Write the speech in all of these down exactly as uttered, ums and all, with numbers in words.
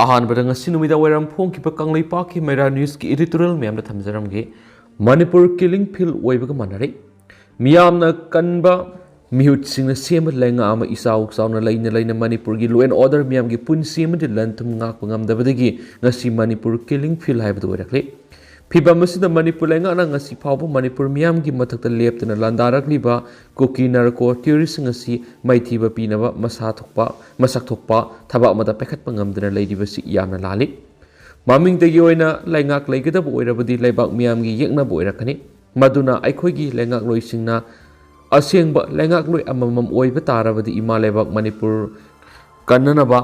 ꯑꯍꯥꯟꯕꯗ ꯉꯁꯤ ꯅꯨꯃꯤꯗꯥꯡ ꯋꯥꯏꯔꯝ ꯐꯣꯡꯈꯤꯕ ꯀꯪꯂꯩꯄꯥꯛꯀꯤ ꯃꯩꯔꯥ ꯅ꯭ꯌꯨꯁꯀꯤ ꯏꯗꯤꯇꯣꯔꯤꯌꯦꯜ ꯃꯌꯥꯝꯗ ꯊꯝꯖꯔꯝꯒꯦ꯫ ꯃꯅꯤꯄꯨꯔ ꯀꯤꯂꯤꯡ ꯐꯤꯜ ꯑꯣꯏꯕꯒ ꯃꯥꯟꯅꯔꯦ꯫ ꯃꯤꯌꯥꯝꯅ ꯀꯟꯕ ꯃꯤꯍꯨꯠꯁꯤꯡꯅ ꯁꯦꯝꯕ ꯂꯩꯉꯥꯛ ꯑꯃ ꯏꯆꯥꯎ ꯆꯥꯎꯅ ꯂꯩꯅ ꯂꯩꯅ ꯃꯅꯤꯄꯨꯔꯒꯤ law and order ꯃꯤꯌꯥꯝꯒꯤ ꯄꯨꯟꯁꯤ ꯑꯃꯗꯤ ꯂꯟ ꯊꯨꯝ ꯉꯥꯛꯄ ꯉꯝꯗꯕꯗꯒꯤ ꯉꯁꯤ ꯃꯅꯤꯄꯨꯔ ꯀꯤꯂꯤꯡ ꯐꯤꯜ ꯍꯥꯏꯕꯗꯨ ꯑꯣꯏꯔꯛꯂꯤ꯫ ꯐꯤꯕꯝ ꯑꯁꯤꯗ ꯃꯅꯤꯄꯨꯔ ꯂꯩꯉꯥꯛꯅ ꯉꯁꯤ ꯐꯥꯎꯕ ꯃꯅꯤꯄꯨꯔ ꯃꯤꯌꯥꯝꯒꯤ ꯃꯊꯛꯇ ꯂꯦꯞꯇꯅ ꯂꯥꯟꯗꯥꯔꯛꯂꯤꯕ ꯀꯨꯀꯤ ꯅꯥꯔꯀꯣ ꯇꯦꯔꯣꯔꯤꯁ꯭ꯠꯁꯤꯡ ꯑꯁꯤ ꯃꯥꯏꯊꯤꯕ ꯄꯤꯅꯕ ꯃꯁꯥ ꯊꯣꯛꯄ, ꯃꯁꯛ ꯊꯣꯛꯄ ꯊꯕꯛ ꯑꯃꯗ ꯄꯥꯏꯈꯠꯄ ꯉꯝꯗꯅ ꯂꯩꯔꯤꯕꯁꯤ ꯌꯥꯝꯅ ꯂꯥꯜꯂꯤ꯫ ꯃꯃꯤꯡꯗꯒꯤ ꯑꯣꯏꯅ ꯂꯩꯉꯥꯛ ꯂꯩꯒꯗꯕ ꯑꯣꯏꯔꯕꯗꯤ ꯂꯩꯕꯥꯛ ꯃꯤꯌꯥꯝꯒꯤ ꯌꯦꯛꯅꯕ ꯑꯣꯏꯔꯛꯀꯅꯤ꯫ ꯃꯗꯨꯅ ꯑꯩꯈꯣꯏꯒꯤ ꯂꯩꯉꯥꯛꯂꯣꯏꯁꯤꯡꯅ ꯑꯁꯦꯡꯕ ꯂꯩꯉꯥꯛꯂꯣꯏ ꯑꯃꯃꯝ ꯑꯣꯏꯕ ꯇꯥꯔꯕꯗꯤ ꯏꯃꯥ ꯂꯩꯕꯥꯛ ꯃꯅꯤꯄꯨꯔ ꯀꯟꯅꯅꯕ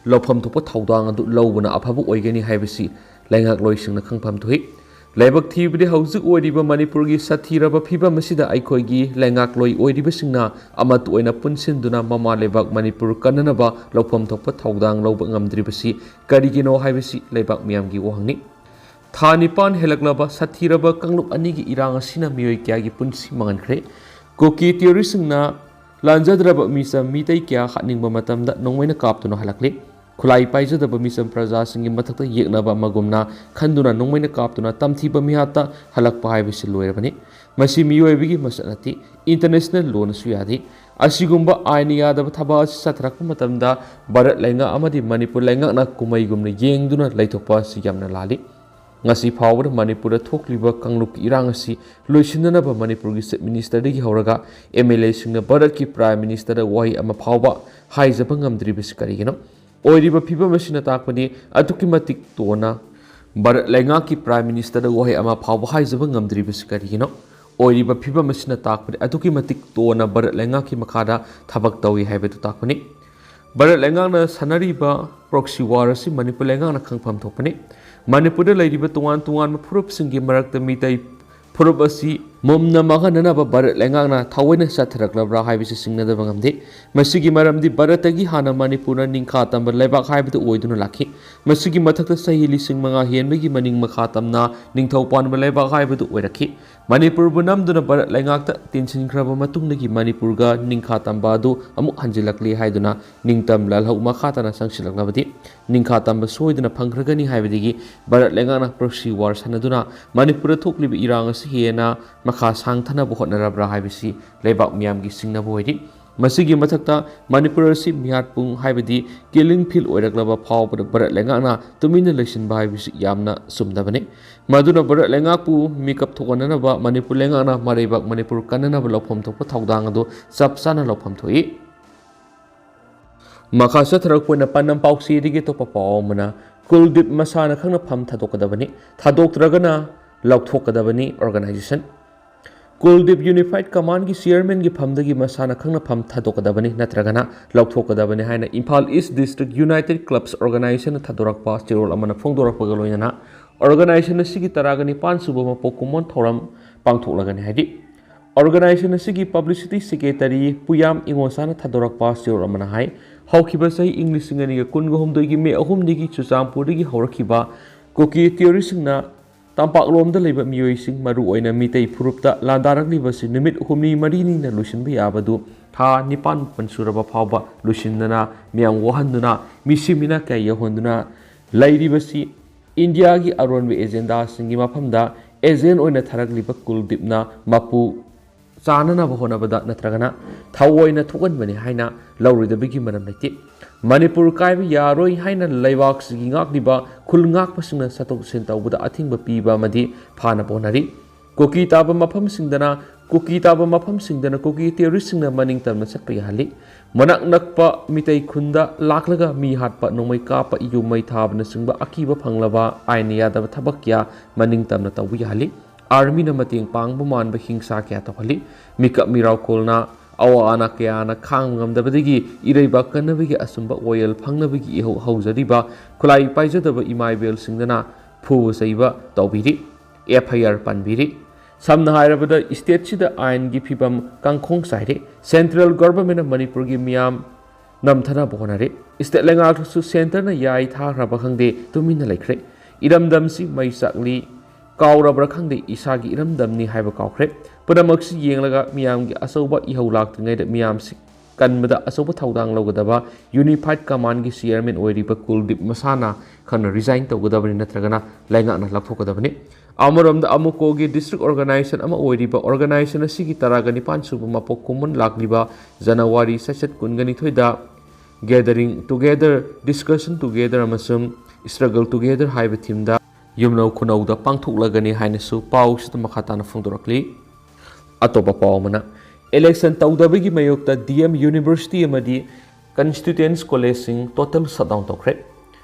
ꯂꯧꯐꯝ ꯊꯣꯛꯄ ꯊꯧꯗꯥꯡ ꯑꯗꯨ ꯂꯧꯕꯅ ꯑꯐꯕ ꯑꯣꯏꯒꯅꯤ ꯍꯥꯏꯕꯁꯤ ꯂꯩꯉꯥꯛꯂꯣꯏꯁꯤꯡꯅ ꯈꯪꯐꯝ ꯊꯣꯛꯏ꯫ ꯂꯥꯏꯕꯛ ꯊꯤꯕꯗꯤ ꯍꯧꯖꯤꯛ ꯑꯣꯏꯔꯤꯕ ꯃꯅꯤꯄꯨꯔꯒꯤ ꯁꯥꯊꯤꯔꯕ ꯐꯤꯕꯝ ꯑꯁꯤꯗ ꯑꯩꯈꯣꯏꯒꯤ ꯂꯩꯉꯥꯛꯂꯣꯏ ꯑꯣꯏꯔꯤꯕꯁꯤꯡꯅ ꯑꯃꯠꯇ ꯑꯣꯏꯅ ꯄꯨꯟꯁꯤꯟꯗꯨꯅ ꯃꯃꯥ ꯂꯩꯕꯥꯛ ꯃꯅꯤꯄꯨꯔ ꯀꯟꯅꯅꯕ ꯂꯧꯐꯝ ꯊꯣꯛꯄ ꯊꯧꯗꯥꯡ ꯂꯧꯕ ꯉꯝꯗ꯭ꯔꯤꯕꯁꯤ ꯀꯔꯤꯒꯤꯅꯣ ꯍꯥꯏꯕꯁꯤ ꯂꯩꯕꯥꯛ ꯃꯤꯌꯥꯝꯒꯤ ꯋꯥꯍꯪꯅꯤ꯫ ꯊꯥ ꯅꯤꯄꯥꯟ ꯍꯦꯜꯂꯛꯂꯕ ꯁꯥꯊꯤꯔꯕ ꯀꯥꯡꯂꯨꯞ ꯑꯅꯤꯒꯤ ꯏꯔꯥꯡ ꯑꯁꯤꯅ ꯃꯤꯑꯣꯏ ꯀꯌꯥꯒꯤ ꯄꯨꯟꯁꯤ ꯃꯥꯡꯍꯟꯈ꯭ꯔꯦ꯫ ꯀꯨꯀꯤ ꯇꯦꯔꯣꯔꯤꯁ꯭ꯠꯁꯤꯡꯅ ꯂꯥꯟꯖꯗ꯭ꯔꯕ ꯃꯤꯆꯝ ꯃꯤꯇꯩ ꯀꯌꯥ ꯍꯥꯠꯅꯤꯡꯕ ꯃꯇꯝꯗ ꯅꯣꯡꯃꯩꯅ ꯀꯥꯞꯇꯨꯅ ꯍꯜꯂꯛꯂꯤ꯫ ꯈꯨꯠꯂꯥꯏ ꯄꯥꯏꯖꯗꯕ ꯃꯤꯆꯝ ꯄ꯭ꯔꯖꯥꯁꯤꯡꯒꯤ ꯃꯊꯛꯇ ꯌꯦꯛꯅꯕ ꯑꯃꯒꯨꯝꯅ ꯈꯟꯗꯨꯅ ꯅꯣꯡꯃꯩꯅ ꯀꯥꯞꯇꯨꯅ ꯇꯝꯊꯤꯕ ꯃꯤꯍꯥꯠꯇ ꯍꯜꯂꯛꯄ ꯍꯥꯏꯕꯁꯤ ꯂꯣꯏꯔꯕꯅꯤ꯫ ꯃꯁꯤ ꯃꯤꯑꯣꯏꯕꯒꯤ ꯃꯁꯛ ꯅꯠꯇꯦ, international lawꯅꯁꯨ ꯌꯥꯗꯦ꯫ ꯑꯁꯤꯒꯨꯝꯕ ꯑꯥꯏꯟꯅ ꯌꯥꯗꯕ ꯊꯕꯛ ꯑꯁꯤ ꯆꯠꯊꯔꯛꯄ ꯃꯇꯝꯗ ꯚꯥꯔꯠ ꯂꯩꯉꯥꯛ ꯑꯃꯗꯤ ꯃꯅꯤꯄꯨꯔ ꯂꯩꯉꯥꯛꯅ ꯀꯨꯝꯍꯩꯒꯨꯝꯅ ꯌꯦꯡꯗꯨꯅ ꯂꯩꯊꯣꯛꯄ ꯑꯁꯤ ꯌꯥꯝꯅ ꯂꯥꯜꯂꯤ꯫ ꯉꯁꯤ ꯐꯥꯎꯕꯗ ꯃꯅꯤꯄꯨꯔꯗ ꯊꯣꯛꯂꯤꯕ ꯀꯥꯡꯂꯨꯞꯀꯤ ꯏꯔꯥꯡ ꯑꯁꯤ ꯂꯣꯏꯁꯤꯟꯅꯅꯕ ꯃꯅꯤꯄꯨꯔꯒꯤ Chief Ministerꯗꯒꯤ ꯍꯧꯔꯒ MLAꯁꯤꯡꯅ ꯚꯥꯔꯠꯀꯤ Prime Ministerꯗ ꯋꯥꯍꯩ ꯑꯃ ꯐꯥꯎꯕ ꯍꯥꯏꯖꯕ ꯉꯝꯗ꯭ꯔꯤꯕꯁꯤ ꯀꯔꯤꯒꯤꯅꯣ? ꯑꯣꯏꯔꯤꯕ ꯐꯤꯕꯝ ꯑꯁꯤꯅ ꯇꯥꯛꯄꯗꯤ ꯑꯗꯨꯛꯀꯤ ꯃꯇꯤꯛ ꯇꯣꯟꯅ ꯚꯥꯔꯠ ꯂꯩꯉꯥꯛꯀꯤ Prime Ministerꯗ ꯋꯥꯍꯩ ꯑꯃ ꯐꯥꯎꯕ ꯍꯥꯏꯖꯕ ꯉꯝꯗ꯭ꯔꯤꯕꯁꯤ ꯀꯔꯤꯒꯤꯅꯣ? ꯑꯣꯏꯔꯤꯕ ꯐꯤꯕꯝ ꯑꯁꯤꯅ ꯇꯥꯛꯄꯗꯤ ꯑꯗꯨꯛꯀꯤ ꯃꯇꯤꯛ ꯇꯣꯟꯅ ꯚꯥꯔꯠ ꯂꯩꯉꯥꯛꯀꯤ ꯃꯈꯥꯗ ꯊꯕꯛ ꯇꯧꯏ ꯍꯥꯏꯕꯗꯨ ꯇꯥꯛꯄꯅꯤ꯫ ꯚꯥꯔꯠ ꯂꯩꯉꯥꯛꯅ ꯁꯥꯟꯅꯔꯤꯕ proxy war ꯑꯁꯤ ꯃꯅꯤꯄꯨꯔ ꯂꯩꯉꯥꯛꯅ ꯈꯪꯐꯝ ꯊꯣꯛꯄꯅꯤ꯫ ꯃꯅꯤꯄꯨꯔꯗ ꯂꯩꯔꯤꯕ ꯇꯣꯉꯥꯟ ꯇꯣꯉꯥꯟꯕ ꯐꯨꯔꯨꯞꯁꯤꯡꯒꯤ ꯃꯔꯛꯇ ꯃꯤꯇꯩ ꯐꯨꯔꯨꯞ ꯑꯁꯤ ꯃꯨꯝꯅ ꯃꯥꯡꯍꯟꯅꯅꯕ ꯚꯥꯔꯠ ꯂꯩꯉꯥꯛꯅ ꯊꯑꯣꯏꯅ ꯆꯠꯊꯔꯛꯂꯕ꯭ꯔꯥ ꯍꯥꯏꯕꯁꯤ ꯆꯤꯡꯅꯗꯕ ꯉꯝꯗꯦ꯫ ꯃꯁꯤꯒꯤ ꯃꯔꯝꯗꯤ ꯚꯥꯔꯠꯇꯒꯤ ꯍꯥꯟꯅ ꯃꯅꯤꯄꯨꯔꯅ ꯅꯤꯡꯈꯥ ꯇꯝꯕ ꯂꯩꯕꯥꯛ ꯍꯥꯏꯕꯗꯨ ꯑꯣꯏꯗꯨꯅ ꯂꯥꯛꯈꯤ꯫ ꯃꯁꯤꯒꯤ ꯃꯊꯛꯇ ꯆꯍꯤ ꯂꯤꯁꯤꯡ ꯃꯉꯥ ꯍꯦꯟꯕꯒꯤ ꯃꯅꯤꯡ ꯃꯈꯥ ꯇꯝꯅ ꯅꯤꯡꯊꯧ ꯄꯥꯟꯕ ꯂꯩꯕꯥꯛ ꯍꯥꯏꯕꯗꯨ ꯑꯣꯏꯔꯛꯈꯤ꯫ ꯃꯅꯤꯄꯨꯔꯕꯨ ꯅꯝꯗꯨꯅ ꯚꯥꯔꯠ ꯂꯩꯉꯥꯛꯇ ꯇꯤꯟꯁꯤꯟꯈ꯭ꯔꯕ ꯃꯇꯨꯡꯗꯒꯤ ꯃꯅꯤꯄꯨꯔꯒ ꯅꯤꯡꯈꯥ ꯇꯝꯕ ꯑꯗꯨ ꯑꯃꯨꯛ ꯍꯟꯖꯤꯜꯂꯛꯂꯦ ꯍꯥꯏꯗꯨꯅ ꯅꯤꯡꯇꯝ ꯂꯥꯜꯍꯧ ꯃꯈꯥ ꯇꯥꯅ ꯆꯪꯁꯤꯜꯂꯛꯂꯕꯗꯤ ꯅꯤꯡꯈꯥ ꯇꯝꯕ ꯁꯣꯏꯗꯅ ꯐꯪꯈ꯭ꯔꯒꯅꯤ ꯍꯥꯏꯕꯗꯒꯤ ꯚꯥꯔꯠ ꯂꯩꯉꯥꯛꯅ proxy war ꯁꯥꯟꯅꯗꯨꯅ ꯃꯅꯤꯄꯨꯔꯗ ꯊꯣꯛꯂꯤꯕ ꯏꯔꯥꯡ ꯑꯁꯤ ꯍꯦꯟꯅ ꯃꯈꯥ ꯁꯥꯡꯊꯅꯕ ꯍꯣꯠꯅꯔꯕ꯭ꯔꯥ ꯍꯥꯏꯕꯁꯤ ꯂꯩꯕꯥꯛ ꯃꯤꯌꯥꯝꯒꯤ ꯆꯤꯡꯅꯕ ꯑꯣꯏꯔꯤ꯫ ꯃꯁꯤꯒꯤ ꯃꯊꯛꯇ ꯃꯅꯤꯄꯨꯔ ꯑꯁꯤ ꯃꯤꯍꯥꯠꯄꯨꯡ ꯍꯥꯏꯕꯗꯤ killing field ꯑꯣꯏꯔꯛꯂꯕ ꯐꯥꯎꯕꯗ ꯚꯥꯔꯠ ꯂꯩꯉꯥꯛꯅ ꯇꯨꯃꯤꯟꯅ ꯂꯩꯁꯤꯟꯕ ꯍꯥꯏꯕꯁꯤ ꯌꯥꯝꯅ ꯆꯨꯝꯗꯕꯅꯤ꯫ ꯃꯗꯨꯅ ꯚꯥꯔꯠ ꯂꯩꯉꯥꯛꯄꯨ ꯃꯤꯀꯞ ꯊꯣꯛꯍꯟꯅꯅꯕ ꯃꯅꯤꯄꯨꯔ ꯂꯩꯉꯥꯛꯅ ꯃꯔꯩꯕꯥꯛ ꯃꯅꯤꯄꯨꯔ ꯀꯟꯅꯅꯕ ꯂꯧꯐꯝ ꯊꯣꯛꯄ ꯊꯧꯗꯥꯡ ꯑꯗꯨ ꯆꯞ ꯆꯥꯅ ꯂꯧꯐꯝ ꯊꯣꯛꯏ꯫ ꯃꯈꯥ ꯆꯠꯊꯔꯛꯄ ꯑꯣꯏꯅ ꯄꯥꯟꯗꯝ ꯄꯥꯎꯆꯦꯗꯒꯤ ꯑꯇꯣꯞꯄ ꯄꯥꯎ ꯑꯃꯅ, ꯀꯨꯜꯗꯤꯞ ꯃꯁꯥꯅ ꯈꯪꯅ ꯐꯝ ꯊꯥꯗꯣꯛꯀꯗꯕꯅꯤ, ꯊꯥꯗꯣꯛꯇ꯭ꯔꯒꯅ ꯂꯧꯊꯣꯛꯀꯗꯕꯅꯤ organization꯫ ꯀꯨꯜꯗꯤꯞ Unified Commandꯒꯤ chairmanꯒꯤ ꯐꯝꯗꯒꯤ ꯃꯁꯥꯅ ꯈꯪꯅ ꯐꯝ ꯊꯥꯗꯣꯛꯀꯗꯕꯅꯤ ꯅꯠꯇ꯭ꯔꯒꯅ ꯂꯧꯊꯣꯛꯀꯗꯕꯅꯤ ꯍꯥꯏꯅ Imphal East District United Clubs Organizationꯅ ꯊꯥꯗꯣꯔꯛꯄ ꯆꯦꯔꯣꯜ ꯑꯃꯅ ꯐꯣꯡꯗꯣꯔꯛꯄꯒ ꯂꯣꯏꯅꯅ organization ꯑꯁꯤꯒꯤ ꯇꯔꯥꯒ ꯅꯤꯄꯥꯟ ꯁꯨꯕ ꯃꯄꯣꯛ ꯀꯨꯝꯑꯣꯟ ꯊꯧꯔꯝ ꯄꯥꯡꯊꯣꯛꯂꯒꯅꯤ ꯍꯥꯏꯔꯤ꯫ Organization ꯑꯁꯤꯒꯤ publicity secretary ꯄꯨꯌꯥꯝ ꯏꯉꯣꯁꯥꯅ ꯊꯥꯗꯣꯔꯛꯄ ꯆꯦꯔꯣꯜ ꯑꯃꯅ ꯍꯥꯏ, ꯍꯧꯈꯤꯕ ꯆꯍꯤ ꯏꯪ ꯂꯤꯁꯤꯡ ꯑꯅꯤꯒ ꯀꯨꯟꯒ ꯍꯨꯝꯗꯣꯏꯒꯤ ꯃꯦ ꯑꯍꯨꯝꯗꯒꯤ ꯆꯨꯔꯆꯥꯟꯄꯨꯔꯗꯒꯤ ꯍꯧꯔꯛꯈꯤꯕ ꯀꯨꯀꯤ terroristꯁꯤꯡꯅ ꯇꯝꯄꯥꯛꯂꯣꯝꯗ ꯂꯩꯕ ꯃꯤꯑꯣꯏꯁꯤꯡ, ꯃꯔꯨꯑꯣꯏꯅ ꯃꯤꯇꯩ ꯐꯨꯔꯨꯞꯇ ꯂꯥꯟꯗꯥꯔꯛꯂꯤꯕꯁꯤ ꯅꯨꯃꯤꯠ ꯍꯨꯝꯅꯤ ꯃꯔꯤꯅꯤꯅ ꯂꯣꯏꯁꯤꯟꯕ ꯌꯥꯕꯗꯨ ꯊꯥ ꯅꯤꯄꯥꯟ ꯃꯥꯄꯟ ꯁꯨꯔꯕ ꯐꯥꯎꯕ ꯂꯣꯏꯁꯤꯟꯗꯅ ꯃꯤꯌꯥꯝ ꯋꯥꯍꯟꯗꯨꯅ ꯃꯤꯁꯤ ꯃꯤꯅꯥ ꯀꯌꯥ ꯌꯧꯍꯟꯗꯨꯅ ꯂꯩꯔꯤꯕꯁꯤ ꯏꯟꯗꯤꯌꯥꯒꯤ ꯑꯔꯣꯟꯕ agendaꯁꯤꯡꯒꯤ ꯃꯐꯝꯗ agent ꯑꯣꯏꯅ ꯊꯥꯔꯛꯂꯤꯕ ꯀꯨꯜꯗꯤꯞꯅ ꯃꯄꯨ ꯆꯥꯅꯅꯕ ꯍꯣꯠꯅꯕꯗ ꯅꯠꯇ꯭ꯔꯒꯅ ꯊꯑꯣꯏꯅ ꯊꯣꯛꯍꯟꯕꯅꯤ ꯍꯥꯏꯅ ꯂꯧꯔꯣꯏꯗꯕꯒꯤ ꯃꯔꯝ ꯂꯩꯇꯦ꯫ ꯃꯅꯤꯄꯨꯔ ꯀꯥꯏꯕ ꯌꯥꯔꯣꯏ ꯍꯥꯏꯅ ꯂꯩꯕꯥꯛꯁꯤꯒꯤ ꯉꯥꯛꯂꯤꯕ ꯈꯨꯜ ꯉꯥꯛꯄꯁꯤꯡꯅ ꯆꯠꯊꯣꯛ ꯆꯠꯁꯤꯟ ꯇꯧꯕꯗ ꯑꯊꯤꯡꯕ ꯄꯤꯕ ꯑꯃꯗꯤ ꯐꯥꯅꯕ ꯍꯣꯠꯅꯔꯤ꯫ ꯀꯨꯀꯤ ꯇꯥꯕ ꯃꯐꯝꯁꯤꯡꯗꯅ, ꯀꯨꯀꯤ ꯇꯥꯕ ꯃꯐꯝꯁꯤꯡꯗꯅ ꯀꯨꯀꯤ terroristꯁꯤꯡꯅ ꯃꯅꯤꯡ ꯇꯝꯅ ꯆꯠꯄ ꯌꯥꯍꯜꯂꯤ꯫ ꯃꯅꯥꯛ ꯅꯛꯄ ꯃꯤꯇꯩ ꯈꯨꯟꯗ ꯂꯥꯛꯂꯒ ꯃꯤ ꯍꯥꯠꯄ, ꯅꯣꯡꯃꯩ ꯀꯥꯞꯄ, ꯌꯨꯝ ꯃꯩ ꯊꯥꯕꯅꯆꯤꯡꯕ ꯑꯀꯤꯕ ꯐꯪꯂꯕ ꯑꯥꯏꯟꯅ ꯌꯥꯗꯕ ꯊꯕꯛ ꯀꯌꯥ ꯃꯅꯤꯡ ꯇꯝꯅ ꯇꯧꯕ ꯌꯥꯍꯜꯂꯤ꯫ Armyꯅ ꯃꯇꯦꯡ ꯄꯥꯡꯕ ꯃꯥꯟꯕ ꯍꯤꯡꯁꯥ ꯀꯌꯥ ꯇꯧꯍꯜꯂꯤ꯫ ꯃꯤꯀꯞ ꯃꯤꯔꯥꯎꯈꯣꯜꯅ ꯑꯋꯥ ꯑꯅꯥ ꯀꯌꯥꯅ ꯈꯥꯡꯕ ꯉꯝꯗꯕꯗꯒꯤ ꯏꯔꯩꯕꯥꯛ ꯀꯟꯅꯕꯒꯤ ꯑꯆꯨꯝꯕ ꯋꯥꯌꯦꯜ ꯐꯪꯅꯕꯒꯤ ꯏꯍꯧ ꯍꯧꯖꯔꯤꯕ ꯈꯨꯠꯂꯥꯏ ꯄꯥꯏꯖꯗꯕ ꯏꯃꯥ ꯏꯕꯦꯜꯁꯤꯡꯗꯅ ꯐꯨꯕ ꯆꯩꯕ ꯇꯧꯕꯤꯔꯤ꯫ FIR ꯄꯟꯕꯤꯔꯤ꯫ ꯁꯝꯅ ꯍꯥꯏꯔꯕꯗ, state ꯁꯤꯗ ꯑꯥꯏꯟꯒꯤ ꯐꯤꯕꯝ ꯀꯥꯡꯈꯣꯡ ꯆꯥꯏꯔꯦ꯫ Central Government ꯅ ꯃꯅꯤꯄꯨꯔꯒꯤ ꯃꯤꯌꯥꯝ ꯅꯝꯊꯅꯕ ꯍꯣꯠꯅꯔꯦ꯫ State ꯂꯩꯉꯥꯛꯇꯁꯨ centre ꯅ ꯌꯥꯏ ꯊꯥꯈ꯭ꯔꯕ ꯈꯪꯗꯦ, ꯇꯨꯃꯤꯟꯅ ꯂꯩꯈ꯭ꯔꯦ꯫ ꯏꯔꯝꯗꯝꯁꯤ ꯃꯩ ꯆꯥꯛꯂꯤ, ꯀꯥꯎꯔꯕ꯭ꯔꯥ ꯈꯪꯗꯦ, ꯏꯁꯥꯒꯤ ꯏꯔꯝꯗꯝꯅꯤ ꯍꯥꯏꯕ ꯀꯥꯎꯈ꯭ꯔꯦ꯫ ꯄꯨꯝꯅꯃꯛꯁꯤ ꯌꯦꯡꯂꯒ ꯃꯤꯌꯥꯝꯒꯤ ꯑꯆꯧꯕ ꯏꯍꯧ ꯂꯥꯛꯇ꯭ꯔꯤꯉꯩꯗ ꯃꯤꯌꯥꯝꯁꯤ ꯀꯟꯕꯗ ꯑꯆꯧꯕ ꯊꯧꯗꯥꯡ ꯂꯧꯒꯗꯕ Unified Command ꯒꯤ chairman ꯑꯣꯏꯔꯤꯕ ꯀꯨꯜꯗꯤꯞ ꯃꯁꯥꯅ ꯈꯟꯅ resign ꯇꯧꯒꯗꯕꯅꯤ, ꯅꯠꯇ꯭ꯔꯒꯅ ꯂꯩꯉꯥꯛꯅ ꯂꯧꯊꯣꯛꯀꯗꯕꯅꯤ꯫ ꯑꯃꯔꯣꯝꯗ, ꯑꯃꯨꯀꯣꯒꯤ district organization ꯑꯃ ꯑꯣꯏꯔꯤꯕ organization ꯑꯁꯤꯒꯤ ꯇꯔꯥꯒ ꯅꯤꯄꯥꯟ ꯁꯨꯕ ꯃꯄꯣꯛ ꯀꯨꯝꯑꯣꯟ ꯂꯥꯛꯂꯤꯕ ꯖꯅꯋꯥꯔꯤ ꯆꯩꯆꯠ ꯀꯨꯟꯒ ꯅꯤꯊꯣꯏꯗ gathering together, discussion together ꯑꯃꯁꯨꯡ struggle together ꯍꯥꯏꯕ theme ꯗ ꯌꯨꯝꯅꯧ ꯈꯨꯅꯧꯗ ꯄꯥꯡꯊꯣꯛꯂꯒꯅꯤ ꯍꯥꯏꯅꯁꯨ ꯄꯥꯎꯁꯤꯗ ꯃꯈꯥ ꯇꯥꯅ ꯐꯣꯡꯗꯣꯔꯛꯂꯤ꯫ ꯑꯇꯣꯞꯄ ꯄꯥꯎ ꯑꯃꯅ, election ꯇꯧꯗꯕꯒꯤ ꯃꯥꯌꯣꯛꯇ D M University ꯑꯃꯗꯤ Constituency College ꯁꯤꯡ total shutdown ꯇꯧꯈ꯭ꯔꯦ꯫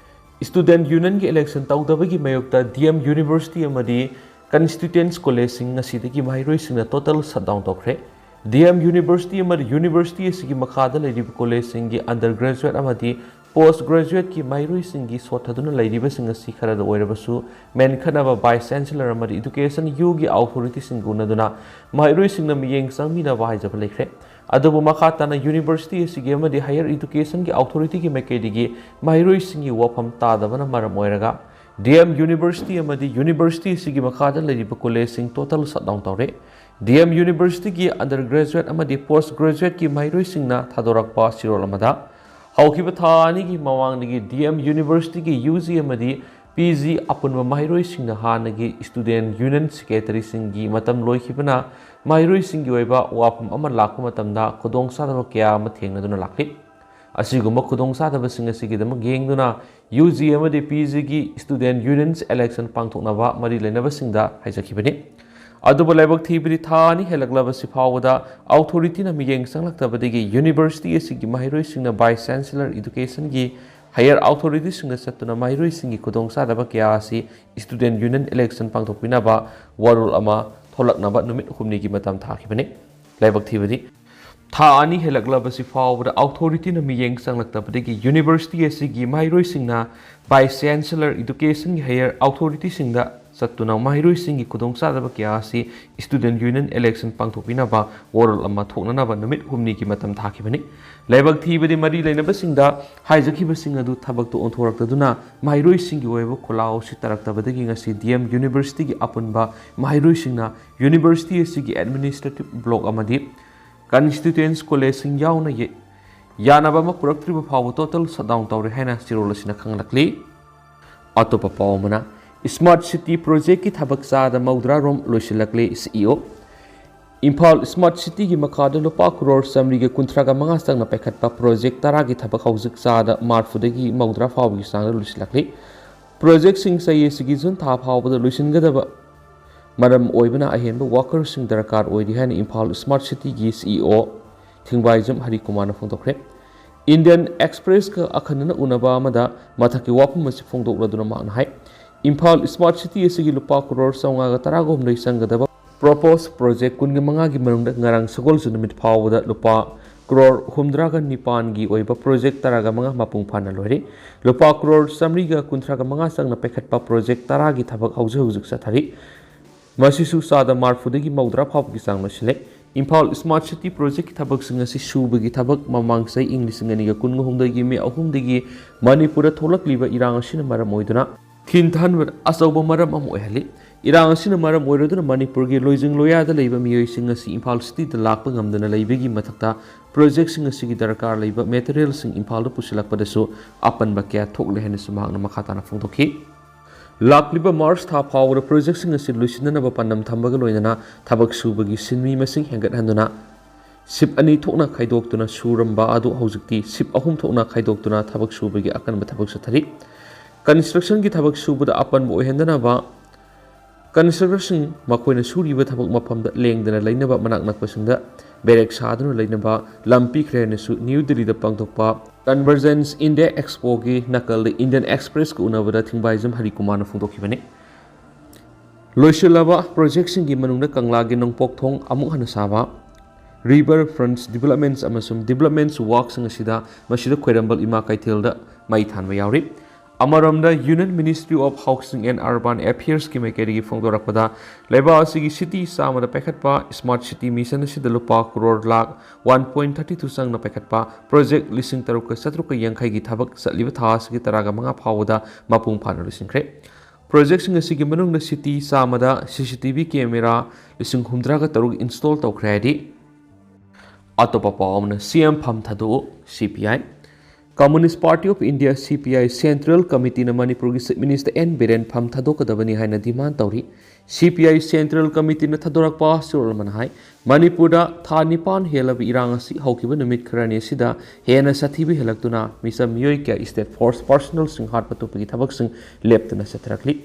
Student Union ꯒꯤ election ꯇꯧꯗꯕꯒꯤ ꯃꯥꯌꯣꯛꯇ D M University ꯑꯃꯗꯤ Constituency College ꯁꯤꯡ ꯉꯁꯤꯗꯒꯤ ꯃꯍꯩꯔꯣꯏꯁꯤꯡꯅ total shutdown ꯇꯧꯈ꯭ꯔꯦ꯫ D M University ꯑꯃꯗꯤ university ꯑꯁꯤꯒꯤ ꯃꯈꯥꯗ ꯂꯩꯔꯤꯕ college ꯁꯤꯡꯒꯤ undergraduate ꯑꯃꯗꯤ post graduate ꯀꯤ ꯃꯍꯩꯔꯣꯏꯁꯤꯡꯒꯤ ꯁꯣꯠꯊꯗꯨꯅ ꯂꯩꯔꯤꯕꯁꯤꯡ ꯑꯁꯤ ꯈꯔꯗ ꯑꯣꯏꯔꯕꯁꯨ ꯃꯦꯟꯈꯠꯅꯕ Vice Chancellor ꯑꯃꯗꯤ Education U ꯒꯤ authority ꯁꯤꯡꯒ ꯎꯅꯗꯨꯅ ꯃꯍꯩꯔꯣꯏꯁꯤꯡꯅ ꯃꯤꯠꯌꯦꯡ ꯆꯪꯕꯤꯅꯕ ꯍꯥꯏꯖꯕ ꯂꯩꯈ꯭ꯔꯦ꯫ ꯑꯗꯨꯕꯨ ꯃꯈꯥ ꯇꯥꯅ university ꯑꯁꯤꯒꯤ ꯑꯃꯗꯤ higher education ꯒꯤ authority ꯒꯤ ꯃꯥꯏꯀꯩꯗꯒꯤ ꯃꯍꯩꯔꯣꯏꯁꯤꯡꯒꯤ ꯋꯥꯐꯝ ꯇꯥꯗꯕꯅ ꯃꯔꯝ ꯑꯣꯏꯔꯒ D M University ꯑꯃꯗꯤ university ꯑꯁꯤꯒꯤ ꯃꯈꯥꯗ ꯂꯩꯔꯤꯕ college ꯁꯤꯡ total shutdown ꯇꯧꯔꯦ꯫ D M University ꯒꯤ undergraduate ꯑꯃꯗꯤ post graduate ꯀꯤ ꯃꯍꯩꯔꯣꯏꯁꯤꯡꯅ ꯊꯥꯗꯣꯔꯛꯄ ꯆꯦꯔꯣꯜ ꯑꯃꯗ, ꯍꯧꯈꯤꯕ ꯊꯥ ꯑꯅꯤꯒꯤ ꯃꯃꯥꯡꯗꯒꯤ D M University ꯒꯤ U G ꯑꯃꯗꯤ P G ꯑꯄꯨꯟꯕ ꯃꯍꯩꯔꯣꯏꯁꯤꯡꯅ ꯍꯥꯟꯅꯒꯤ Student Union Secretary ꯁꯤꯡꯒꯤ ꯃꯇꯝ ꯂꯣꯏꯈꯤꯕꯅ ꯃꯍꯩꯔꯣꯏꯁꯤꯡꯒꯤ ꯑꯣꯏꯕ ꯋꯥꯐꯝ ꯑꯃ ꯂꯥꯛꯄ ꯃꯇꯝꯗ ꯈꯨꯗꯣꯡꯆꯥꯗꯕ ꯀꯌꯥ ꯑꯃ ꯊꯦꯡꯅꯗꯨꯅ ꯂꯥꯛꯂꯤ꯫ ꯑꯁꯤꯒꯨꯝꯕ ꯈꯨꯗꯣꯡꯆꯥꯗꯕꯁꯤꯡ ꯑꯁꯤꯒꯤꯗꯃꯛ ꯌꯦꯡꯗꯨꯅ U G ꯑꯃꯗꯤ P G ꯒꯤ Student Unions election ꯄꯥꯡꯊꯣꯛꯅꯕ ꯃꯔꯤ ꯂꯩꯅꯕꯁꯤꯡꯗ ꯍꯥꯏꯖꯈꯤꯕꯅꯤ꯫ ꯑꯗꯨꯕꯨ ꯂꯥꯏꯕꯛ ꯊꯤꯕꯗꯤ ꯊꯥ ꯑꯅꯤ ꯍꯦꯜꯂꯛꯂꯕꯁꯤ ꯐꯥꯎꯕꯗ authority ꯅ ꯃꯤꯠꯌꯦꯡ ꯆꯪꯂꯛꯇꯕꯗꯒꯤ university ꯑꯁꯤꯒꯤ ꯃꯍꯩꯔꯣꯏꯁꯤꯡꯅ Vice Chancellor Education ꯒꯤ higher authority ꯁꯤꯡꯗ ꯆꯠꯇꯨꯅ ꯃꯍꯩꯔꯣꯏꯁꯤꯡꯒꯤ ꯈꯨꯗꯣꯡꯆꯥꯗꯕ ꯀꯌꯥ ꯑꯁꯤ Student Union election ꯄꯥꯡꯊꯣꯛꯄꯤꯅꯕ ꯋꯥꯔꯣꯜ ꯑꯃ ꯊꯣꯛꯂꯛꯅꯕ ꯅꯨꯃꯤꯠ ꯍꯨꯝꯅꯤꯒꯤ ꯃꯇꯝ ꯊꯥꯈꯤꯕꯅꯤ꯫ ꯂꯥꯏꯕꯛ ꯊꯤꯕꯗꯤ ꯊꯥ ꯑꯅꯤ ꯍꯦꯜꯂꯛꯂꯕꯁꯤ ꯐꯥꯎꯕꯗ authority ꯅ ꯃꯤꯠꯌꯦꯡ ꯆꯪꯂꯛꯇꯕꯗꯒꯤ university ꯑꯁꯤꯒꯤ ꯃꯍꯩꯔꯣꯏꯁꯤꯡꯅ Vice Chancellor Education ꯒꯤ higher authority ꯁꯤꯡꯗ ꯆꯠꯇꯨꯅ ꯃꯍꯩꯔꯣꯏꯁꯤꯡꯒꯤ ꯈꯨꯗꯣꯡꯆꯥꯗꯕ ꯀꯌꯥ ꯑꯁꯤ Student Union Election ꯄꯥꯡꯊꯣꯛꯄꯤꯅꯕ ꯋꯥꯔꯣꯜ ꯑꯃ ꯊꯣꯛꯅꯅꯕ ꯅꯨꯃꯤꯠ ꯍꯨꯝꯅꯤꯒꯤ ꯃꯇꯝ ꯊꯥꯈꯤꯕꯅꯤ꯫ ꯂꯥꯏꯕꯛ ꯊꯤꯕꯗꯤ ꯃꯔꯤ ꯂꯩꯅꯕꯁꯤꯡꯗ ꯍꯥꯏꯖꯈꯤꯕꯁꯤꯡ ꯑꯗꯨ ꯊꯕꯛꯇ ꯑꯣꯟꯊꯣꯔꯛꯇꯗꯨꯅ ꯃꯍꯩꯔꯣꯏꯁꯤꯡꯒꯤ ꯑꯣꯏꯕ ꯈꯣꯜꯂꯥꯎ ꯑꯁꯤ ꯇꯥꯔꯛꯇꯕꯗꯒꯤ ꯉꯁꯤ D M Universityꯒꯤ ꯑꯄꯨꯟꯕ ꯃꯍꯩꯔꯣꯏꯁꯤꯡꯅ University ꯑꯁꯤꯒꯤ Administrative Block ꯑꯃꯗꯤ Constituent Collegeꯁꯤꯡ ꯌꯥꯎꯅ ꯌꯦ-, ꯌꯥꯅꯕ ꯑꯃ ꯄꯨꯔꯛꯇ꯭ꯔꯤꯕ ꯐꯥꯎꯕ total shutdown ꯇꯧꯔꯦ ꯍꯥꯏꯅ ꯆꯦꯔꯣꯜ ꯑꯁꯤꯅ ꯈꯪꯂꯛꯂꯤ꯫ ꯑꯇꯣꯞꯄ ꯄꯥꯎ ꯑꯃꯅ, Smart City Projectꯀꯤ ꯊꯕꯛ ꯆꯥꯗ ꯃꯧꯗ꯭ꯔꯥ ꯔꯣꯝ ꯂꯣꯏꯁꯤꯜꯂꯛꯂꯦ, CEO꯫ ꯏꯝꯐꯥꯜ Smart Cityꯒꯤ ꯃꯈꯥꯗ ꯂꯨꯄꯥ ꯀ꯭ꯔꯣꯔ ꯆꯥꯃꯔꯤꯒ ꯀꯨꯟꯊ꯭ꯔꯥꯒ ꯃꯉꯥ ꯆꯪꯅ ꯄꯥꯏꯈꯠꯄ project ꯇꯔꯥꯒꯤ ꯊꯕꯛ ꯍꯧꯖꯤꯛ ꯆꯥꯗ ꯃꯔꯐꯨꯗꯒꯤ ꯃꯧꯗ꯭ꯔꯥ ꯐꯥꯎꯕꯒꯤ ꯆꯥꯡꯗ ꯂꯣꯏꯁꯤꯜꯂꯛꯂꯤ꯫ Projectꯁꯤꯡ ꯆꯍꯤ ꯑꯁꯤꯒꯤ ꯖꯨꯟ ꯊꯥ ꯐꯥꯎꯕꯗ ꯂꯣꯏꯁꯤꯟꯒꯗꯕ ꯃꯔꯝ ꯑꯣꯏꯕꯅ ꯑꯍꯦꯟꯕ workerꯁꯤꯡ ꯗꯔꯀꯥꯔ ꯑꯣꯏꯔꯤ ꯍꯥꯏꯅ ꯏꯝꯐꯥꯜ Smart Cityꯒꯤ CEO ꯊꯤꯡꯕꯥꯏꯖꯝ ꯍꯔꯤꯀꯨꯃꯥꯔꯅ ꯐꯣꯡꯗꯣꯛꯈ꯭ꯔꯦ꯫ Indian Expressꯀ ꯑꯈꯟꯅꯅ ꯎꯅꯕ ꯑꯃꯗ ꯃꯊꯛꯀꯤ ꯋꯥꯐꯝ ꯑꯁꯤ ꯐꯣꯡꯗꯣꯛꯂꯗꯨꯅ ꯃꯍꯥꯛꯅ ꯍꯥꯏ, ꯏꯝꯐꯥꯜ Smart City ꯑꯁꯤꯒꯤ ꯂꯨꯄꯥ ꯀ꯭ꯔꯣꯔ ꯆꯥꯝꯃꯉꯥꯒ ꯇꯔꯥꯒ ꯍꯨꯝꯗꯣꯏ ꯆꯪꯒꯗꯕ proposed project ꯀꯨꯟꯒ ꯃꯉꯥꯒꯤ ꯃꯅꯨꯡꯗ ꯉꯔꯥꯡ ꯁꯒꯣꯜꯁꯦꯟ ꯅꯨꯃꯤꯠ ꯐꯥꯎꯕꯗ ꯂꯨꯄꯥ ꯀ꯭ꯔꯣꯔ ꯍꯨꯝꯗ꯭ꯔꯥꯒ ꯅꯤꯄꯥꯟꯒꯤ ꯑꯣꯏꯕ project ꯇꯔꯥꯒ ꯃꯉꯥ ꯃꯄꯨꯡ ꯐꯥꯅ ꯂꯣꯏꯔꯦ꯫ ꯂꯨꯄꯥ ꯀ꯭ꯔꯣꯔ ꯆꯥꯃꯔꯤꯒ ꯀꯨꯟꯊ꯭ꯔꯥꯒ ꯃꯉꯥ ꯆꯪꯅ ꯄꯥꯏꯈꯠꯄ project ꯇꯔꯥꯒꯤ ꯊꯕꯛ ꯍꯧꯖꯤꯛ ꯍꯧꯖꯤꯛ ꯆꯠꯊꯔꯤ꯫ ꯃꯁꯤꯁꯨ ꯆꯥꯗ ꯃꯔꯐꯨꯗꯒꯤ ꯃꯧꯗ꯭ꯔꯥ ꯐꯥꯎꯕꯒꯤ ꯆꯥꯡ ꯂꯣꯏꯁꯤꯜꯂꯦ꯫ ꯏꯝꯐꯥꯜ Smart City Projectꯀꯤ ꯊꯕꯛꯁꯤꯡ ꯑꯁꯤ ꯁꯨꯕꯒꯤ ꯊꯕꯛ ꯃꯃꯥꯡ ꯆꯍꯤ ꯏꯪ ꯂꯤꯁꯤꯡ ꯑꯅꯤꯒ ꯀꯨꯟꯒ ꯍꯨꯝꯗꯣꯏꯒꯤ ꯃꯦ ꯑꯍꯨꯝꯗꯒꯤ ꯃꯅꯤꯄꯨꯔꯗ ꯊꯣꯛꯂꯛꯂꯤꯕ ꯏꯔꯥꯡ ꯑꯁꯤꯅ ꯃꯔꯝ ꯑꯣꯏꯗꯨꯅ ꯊꯤꯟꯊꯍꯟꯕꯗ ꯑꯆꯧꯕ ꯃꯔꯝ ꯑꯃ ꯑꯣꯏꯍꯜꯂꯤ꯫ ꯏꯔꯥꯡ ꯑꯁꯤꯅ ꯃꯔꯝ ꯑꯣꯏꯔꯗꯨꯅ ꯃꯅꯤꯄꯨꯔꯒꯤ ꯂꯣꯏꯖꯤꯡ ꯂꯣꯌꯥꯗ ꯂꯩꯕ ꯃꯤꯑꯣꯏꯁꯤꯡ ꯑꯁꯤ ꯏꯝꯐꯥꯜ cityꯗ ꯂꯥꯛꯄ ꯉꯝꯗꯅ ꯂꯩꯕꯒꯤ ꯃꯊꯛꯇ projectꯁꯤꯡ ꯑꯁꯤꯒꯤ ꯗꯔꯀꯥꯔ ꯂꯩꯕ materialꯁꯤꯡ ꯏꯝꯐꯥꯜꯗ ꯄꯨꯁꯤꯜꯂꯛꯄꯗꯁꯨ ꯑꯄꯟꯕ ꯀꯌꯥ ꯊꯣꯛꯂꯦ ꯍꯥꯏꯅꯁꯨ ꯃꯍꯥꯛꯅ ꯃꯈꯥ ꯇꯥꯅ ꯐꯣꯡꯗꯣꯛꯈꯤ꯫ ꯂꯥꯛꯂꯤꯕ March ꯊꯥ ꯐꯥꯎꯕꯗ projectꯁꯤꯡ ꯑꯁꯤ ꯂꯣꯏꯁꯤꯟꯅꯅꯕ ꯄꯥꯟꯗꯝ ꯊꯝꯕꯒ ꯂꯣꯏꯅꯅ ꯊꯕꯛ ꯁꯨꯕꯒꯤ ꯁꯤꯟꯃꯤ ꯃꯁꯤꯡ ꯍꯦꯟꯒꯠꯍꯟꯗꯨꯅ shift ꯑꯅꯤ ꯊꯣꯛꯅ ꯈꯥꯏꯗꯣꯛꯇꯨꯅ ꯁꯨꯔꯝꯕ ꯑꯗꯨ ꯍꯧꯖꯤꯛꯇꯤ shift ꯑꯍꯨꯝ ꯊꯣꯛꯅ ꯈꯥꯏꯗꯣꯛꯇꯨꯅ ꯊꯕꯛ ꯁꯨꯕꯒꯤ ꯑꯀꯟꯕ ꯊꯕꯛ ꯆꯠꯊꯔꯤ꯫ Constructionꯒꯤ ꯊꯕꯛ ꯁꯨꯕꯗ ꯑꯄꯟꯕ ꯑꯣꯏꯍꯟꯗꯅꯕ constructorꯁꯤꯡ ꯃꯈꯣꯏꯅ ꯁꯨꯔꯤꯕ ꯊꯕꯛ ꯃꯐꯝꯗ ꯂꯦꯡꯗꯅ ꯂꯩꯅꯕ, ꯃꯅꯥꯛ ꯅꯛꯄꯁꯤꯡꯗ barrack ꯁꯥꯗꯨꯅ ꯂꯩꯅꯕ ꯂꯝ ꯄꯤꯈ꯭ꯔꯦ ꯍꯥꯏꯅꯁꯨ ꯅ꯭ꯌꯨ ꯗꯤꯜꯂꯤꯗ ꯄꯥꯡꯊꯣꯛꯄ Convergence India Expoꯒꯤ ꯅꯥꯀꯜꯗ Indian Expressꯀ ꯎꯅꯕꯗ ꯊꯤꯡꯕꯥꯏꯖꯝ ꯍꯔꯤꯀꯨꯃꯥꯔꯅ ꯐꯣꯡꯗꯣꯛꯈꯤꯕꯅꯤ꯫ ꯂꯣꯏꯁꯤꯜꯂꯕ projectꯁꯤꯡꯒꯤ ꯃꯅꯨꯡꯗ ꯀꯪꯂꯥꯒꯤ ꯅꯣꯡꯄꯣꯛ ꯊꯣꯡ ꯑꯃꯨꯛ ꯍꯟꯅ ꯁꯥꯕ, river fronts developments ꯑꯃꯁꯨꯡ developments workꯁꯤꯡ ꯑꯁꯤꯗ ꯃꯁꯤꯗ ꯈ꯭ꯋꯥꯏꯔꯝꯕꯟ ꯏꯃꯥ ꯀꯩꯊꯦꯜꯗ ꯃꯩ ꯊꯥꯟꯕ ꯌꯥꯎꯔꯤ꯫ ꯑꯃꯔꯣꯝꯗ, Union Ministry of Housing and Urban Affairsꯀꯤ ꯃꯥꯏꯀꯩꯗꯒꯤ ꯐꯣꯡꯗꯣꯔꯛꯄꯗ, ꯂꯩꯕꯥꯛ ꯑꯁꯤꯒꯤ city ꯆꯥꯝꯃꯗ ꯄꯥꯏꯈꯠꯄ Smart City Mission ꯑꯁꯤꯗ ꯂꯨꯄꯥ crore lakh one point thirty two ꯆꯪꯅ ꯄꯥꯏꯈꯠꯄ project ꯂꯤꯁꯤꯡ ꯇꯔꯨꯛꯀ ꯆꯥꯇ꯭ꯔꯨꯛꯀ ꯌꯥꯡꯈꯩꯒꯤ ꯊꯕꯛ ꯆꯠꯂꯤꯕ ꯊꯥ ꯑꯁꯤꯒꯤ ꯇꯔꯥꯒ ꯃꯉꯥ ꯐꯥꯎꯕꯗ ꯃꯄꯨꯡ ꯐꯥꯅ ꯂꯣꯏꯁꯤꯟꯈ꯭ꯔꯦ꯫ Projectꯁꯤꯡ ꯑꯁꯤꯒꯤ ꯃꯅꯨꯡꯗ city ꯆꯥꯝꯃꯗ C C T V camera ꯂꯤꯁꯤꯡ ꯍꯨꯝꯗ꯭ꯔꯥꯒ ꯇꯔꯨꯛ install ꯇꯧꯈ꯭ꯔꯦ ꯍꯥꯏꯔꯤ꯫ ꯑꯇꯣꯞꯄ ꯄꯥꯎ ꯑꯃꯅ, C M ꯐꯝ ꯊꯥꯗꯣꯛꯎ, C P I꯫ Communist Party of India, C P I, Central Committeeꯅ ꯃꯅꯤꯄꯨꯔꯒꯤ Chief Minister N ꯕꯤꯔꯦꯟ ꯐꯝ ꯊꯥꯗꯣꯛꯀꯗꯕꯅꯤ ꯍꯥꯏꯅ demand ꯇꯧꯔꯤ꯫ C P I Central Committeeꯅ ꯊꯥꯗꯣꯔꯛꯄ ꯆꯦꯔꯣꯜ ꯑꯃꯅ ꯍꯥꯏ, ꯃꯅꯤꯄꯨꯔꯗ ꯊꯥ ꯅꯤꯄꯥꯟ ꯍꯦꯜꯂꯕ ꯏꯔꯥꯡ ꯑꯁꯤ ꯍꯧꯈꯤꯕ ꯅꯨꯃꯤꯠ ꯈꯔꯅꯤ ꯑꯁꯤꯗ ꯍꯦꯟꯅ ꯁꯥꯊꯤꯕ ꯍꯦꯜꯂꯛꯇꯨꯅ, ꯃꯤꯆꯝ ꯃꯤꯑꯣꯏ ꯀꯌꯥ state force personnelꯁꯤꯡ ꯍꯥꯠꯄ ꯇꯨꯞꯄꯒꯤ ꯊꯕꯛꯁꯤꯡ ꯂꯦꯞꯇꯅ ꯆꯠꯊꯔꯛꯂꯤ꯫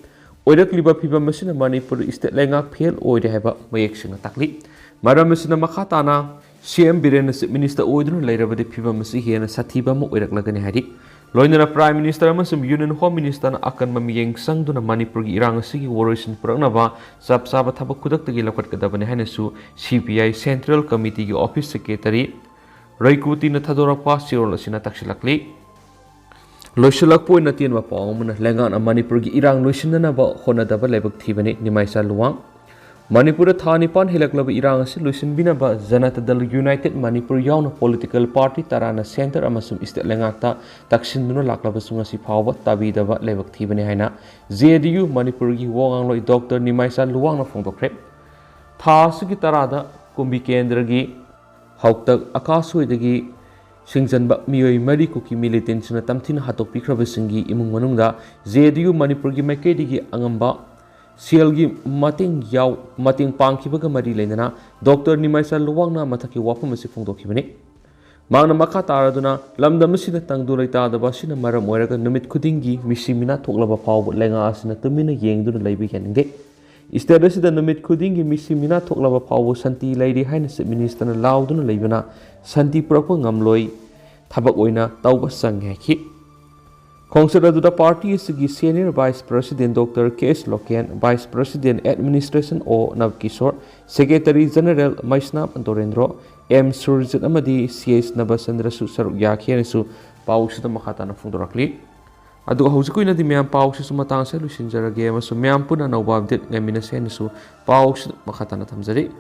ꯑꯣꯏꯔꯛꯂꯤꯕ ꯐꯤꯚꯝ ꯑꯁꯤꯅ ꯃꯅꯤꯄꯨꯔ state ꯂꯩꯉꯥꯛ fail ꯑꯣꯏꯔꯦ ꯍꯥꯏꯕ ꯃꯌꯦꯛ ꯁꯦꯡꯅ ꯇꯥꯛꯂꯤ꯫ ꯃꯔꯝ ꯑꯁꯤꯅ ꯃꯈꯥ ꯇꯥꯅ C M ꯕꯤꯔꯦꯟꯅ Chief Minister ꯑꯣꯏꯗꯨꯅ ꯂꯩꯔꯕꯗꯤ ꯐꯤꯚꯝ ꯑꯁꯤ ꯍꯦꯟꯅ ꯁꯥꯊꯤꯕ ꯑꯃ ꯑꯣꯏꯔꯛꯂꯒꯅꯤ ꯍꯥꯏꯔꯤ꯫ ꯂꯣꯏꯅꯅ Prime Minister ꯑꯃꯁꯨꯡ Union Home Ministerꯅ ꯑꯀꯟꯕ ꯃꯤꯠꯌꯦꯡ ꯆꯪꯗꯨꯅ ꯃꯅꯤꯄꯨꯔꯒꯤ ꯏꯔꯥꯡ ꯑꯁꯤꯒꯤ ꯋꯥꯔꯣꯏꯁꯤꯟ ꯄꯨꯔꯛꯅꯕ ꯆꯞ ꯆꯥꯕ ꯊꯕꯛ ꯈꯨꯗꯛꯇꯒꯤ ꯂꯧꯈꯠꯀꯗꯕꯅꯤ ꯍꯥꯏꯅꯁꯨ C P I Central Committeeꯒꯤ office secretary ꯔꯩꯀꯨꯇꯤꯅ ꯊꯥꯗꯣꯔꯛꯄ ꯆꯦꯔꯣꯜ ꯑꯁꯤꯅ ꯇꯥꯛꯁꯤꯜꯂꯛꯂꯤ꯫ ꯂꯣꯏꯁꯤꯜꯂꯛꯄ ꯑꯣꯏꯅ ꯇꯦꯟꯕ ꯄꯥꯎ ꯑꯃꯅ, ꯂꯩꯉꯥꯛꯅ ꯃꯅꯤꯄꯨꯔꯒꯤ ꯏꯔꯥꯡ ꯂꯣꯏꯁꯤꯟꯅꯅꯕ ꯍꯣꯠꯅꯗꯕ ꯂꯥꯏꯕꯛ ꯊꯤꯕꯅꯤ, ꯅꯤꯃꯥꯏꯆꯥ ꯂꯨꯋꯥꯡ꯫ ꯃꯅꯤꯄꯨꯔꯗ ꯊꯥ ꯅꯤꯄꯥꯟ ꯍꯦꯜꯂꯛꯂꯕ ꯏꯔꯥꯡ ꯑꯁꯤ ꯂꯣꯏꯁꯤꯟꯕꯤꯅꯕ ꯖꯅꯇꯥ ꯗꯜ ꯌꯨꯅꯥꯏꯇꯦꯗ ꯃꯅꯤꯄꯨꯔ ꯌꯥꯎꯅ political party ꯇꯔꯥꯅ centre ꯑꯃꯁꯨꯡ state ꯂꯩꯉꯥꯛꯇ ꯇꯛꯁꯤꯟꯗꯨꯅ ꯂꯥꯛꯂꯕꯁꯨ ꯉꯁꯤ ꯐꯥꯎꯕ ꯇꯥꯕꯤꯗꯕ ꯂꯥꯏꯕꯛ ꯊꯤꯕꯅꯤ ꯍꯥꯏꯅ J D U ꯃꯅꯤꯄꯨꯔꯒꯤ ꯋꯥ ꯉꯥꯡꯂꯣꯏ ꯗꯣꯛꯇꯔ ꯅꯤꯃꯥꯏꯆꯥ ꯂꯨꯋꯥꯡꯅ ꯐꯣꯡꯗꯣꯛꯈ꯭ꯔꯦ꯫ ꯊꯥ ꯑꯁꯤꯒꯤ ꯇꯔꯥꯗ ꯀꯨꯝꯕꯤ ꯀꯦꯟꯗ꯭ꯔꯒꯤ ꯍꯥꯎꯇꯛ ꯑꯀꯥꯁꯣꯏꯗꯒꯤ ꯁꯤꯡꯖꯟꯕ ꯃꯤꯑꯣꯏ ꯃꯔꯤ ꯀꯨꯀꯤ militantꯁꯤꯡꯅ ꯇꯝꯊꯤꯅ ꯍꯥꯠꯇꯣꯛꯄꯤꯈ꯭ꯔꯕꯁꯤꯡꯒꯤ ꯏꯃꯨꯡ ꯃꯅꯨꯡꯗ J D U ꯃꯅꯤꯄꯨꯔꯒꯤ ꯃꯥꯏꯀꯩꯗꯒꯤ ꯑꯉꯝꯕ ꯁꯦꯜꯒꯤ ꯃꯇꯦꯡ ꯌꯥꯎ-, ꯃꯇꯦꯡ ꯄꯥꯡꯈꯤꯕꯒ ꯃꯔꯤ ꯂꯩꯅꯅ ꯗꯣꯛꯇꯔ ꯅꯤꯃꯥꯏꯆꯥ ꯂꯨꯋꯥꯡꯅ ꯃꯊꯛꯀꯤ ꯋꯥꯐꯝ ꯑꯁꯤ ꯐꯣꯡꯗꯣꯛꯈꯤꯕꯅꯤ꯫ ꯃꯍꯥꯛꯅ ꯃꯈꯥ ꯇꯥꯔꯗꯨꯅ, ꯂꯝꯗꯝ ꯑꯁꯤꯗ ꯇꯪꯗꯨ ꯂꯩꯇꯥꯗꯕ ꯑꯁꯤꯅ ꯃꯔꯝ ꯑꯣꯏꯔꯒ ꯅꯨꯃꯤꯠ ꯈꯨꯗꯤꯡꯒꯤ ꯃꯤꯁꯤ ꯃꯤꯅꯥ ꯊꯣꯛꯂꯕ ꯐꯥꯎꯕ ꯂꯩꯉꯥꯛ ꯑꯁꯤꯅ ꯇꯨꯃꯤꯟꯅ ꯌꯦꯡꯗꯨꯅ ꯂꯩꯕ ꯌꯥꯅꯤꯡꯗꯦ꯫ State ꯑꯁꯤꯗ ꯅꯨꯃꯤꯠ ꯈꯨꯗꯤꯡꯒꯤ ꯃꯤꯁꯤ ꯃꯤꯅꯥ ꯊꯣꯛꯂꯕ ꯐꯥꯎꯕ ꯁꯥꯟꯇꯤ ꯂꯩꯔꯤ ꯍꯥꯏꯅ Chief Ministerꯅ ꯂꯥꯎꯗꯨꯅ ꯂꯩꯕꯅ ꯁꯥꯟꯇꯤ ꯄꯨꯔꯛꯄ ꯉꯝꯂꯣꯏ, ꯊꯕꯛ ꯑꯣꯏꯅ ꯇꯧꯕ ꯆꯪꯉꯦ ꯍꯥꯏꯈꯤ꯫ ꯈꯣꯡꯆꯠ ꯑꯗꯨꯗ party ꯑꯁꯤꯒꯤ Senior Vice President ꯗꯣꯛꯇꯔ ꯀꯦ ꯑꯦꯁ ꯂꯣꯀꯦꯟ, Vice President Administration ꯑꯣ ꯅꯕꯀꯤꯁꯣꯔ, Secretary General ꯃꯩꯁꯅꯥꯝ ꯗꯣꯔꯦꯟꯗ꯭ꯔꯣ, ꯑꯦꯝ ꯁꯨꯔꯖꯤꯠ ꯑꯃꯗꯤ ꯁꯤ ꯑꯦꯁ ꯅꯕꯆꯟꯗ꯭ꯔꯁꯨ ꯁꯔꯨꯛ ꯌꯥꯈꯤ ꯍꯥꯏꯅꯁꯨ ꯄꯥꯎꯁꯤꯗ ꯃꯈꯥ ꯇꯥꯅ ꯐꯣꯡꯗꯣꯔꯛꯂꯤ꯫ ꯑꯗꯨꯒ ꯍꯧꯖꯤꯛꯀꯤ ꯑꯣꯏꯅꯗꯤ ꯃꯌꯥꯝ, ꯄꯥꯎꯁꯤꯁꯨ ꯃꯇꯥꯡꯁꯦ ꯂꯣꯏꯁꯤꯟꯖꯔꯒꯦ ꯑꯃꯁꯨꯡ ꯃꯌꯥꯝ ꯄꯨꯟꯅ ꯑꯅꯧꯕ update ꯉꯥꯏꯃꯤꯟꯅꯁꯦ ꯍꯥꯏꯅꯁꯨ ꯄꯥꯎꯁꯤꯗ ꯃꯈꯥ ꯇꯥꯅ ꯊꯝꯖꯔꯤ꯫